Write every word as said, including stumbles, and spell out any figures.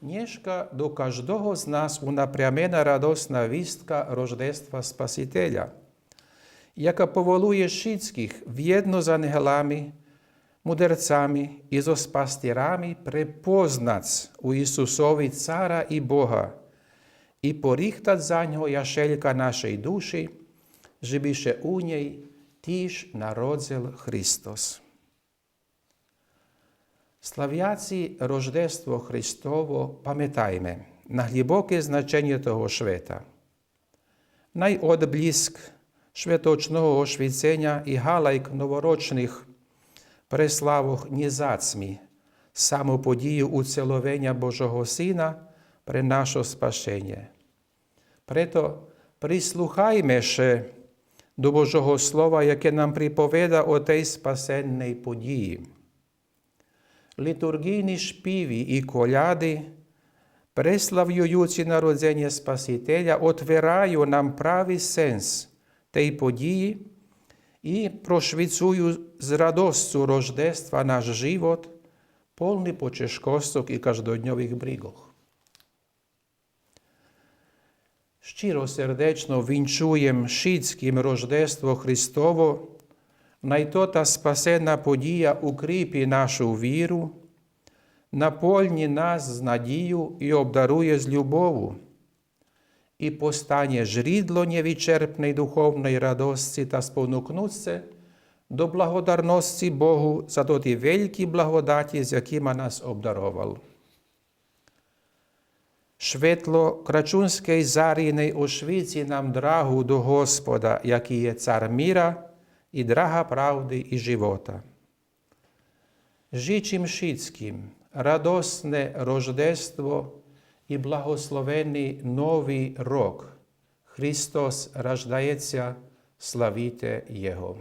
Нєшка до каждого з нас унапрямена радосна вистка рождества Спасителя, яка поволує шицких вєдно з ангелами, мудрецами и зоз пастирами препознац у Исусови Цара и Бога и порихтац за нього яшелька нашей души, же би ше у нєй тиж народзел Христос. Славяци Рождество Христово, паметайме на глїбоке значенє того швета. Най одблїск шветочного ошвиценя и галайк новорочних преславох нє зацми саму подїю уцеловеня Божого Сина пре нашо спасенє. Прето прислухайме ше до Божого Слова, яке нам приповеда о тей спасенней подїї. Литурґийни шпиви и коляди, преславююци народзенє Спасителя, отвераю нам прави сенс тей подїї и прошвицую з радосцу Рождества наш живот, полни почежкосцох и каждодньових бриґох. Щиро сердечно винчуєм шицким Рождество Христово, най тота спасена подїя укрипи нашу виру, наполнї нас з надїю и обдарує з любову, и постанє жридло нєвичерпней духовней радосци та спонукнуц ше до благодарносци Богу за тоти вельки благодати, з якима нас обдаровал. Шветло крачунскей зари най ошвици нам драгу до Господа, яки є Цар мира и драга правди и живота. Жичим шицким радосне Рождество и благословени Нови рок. Христос раждаєтся, славите Його.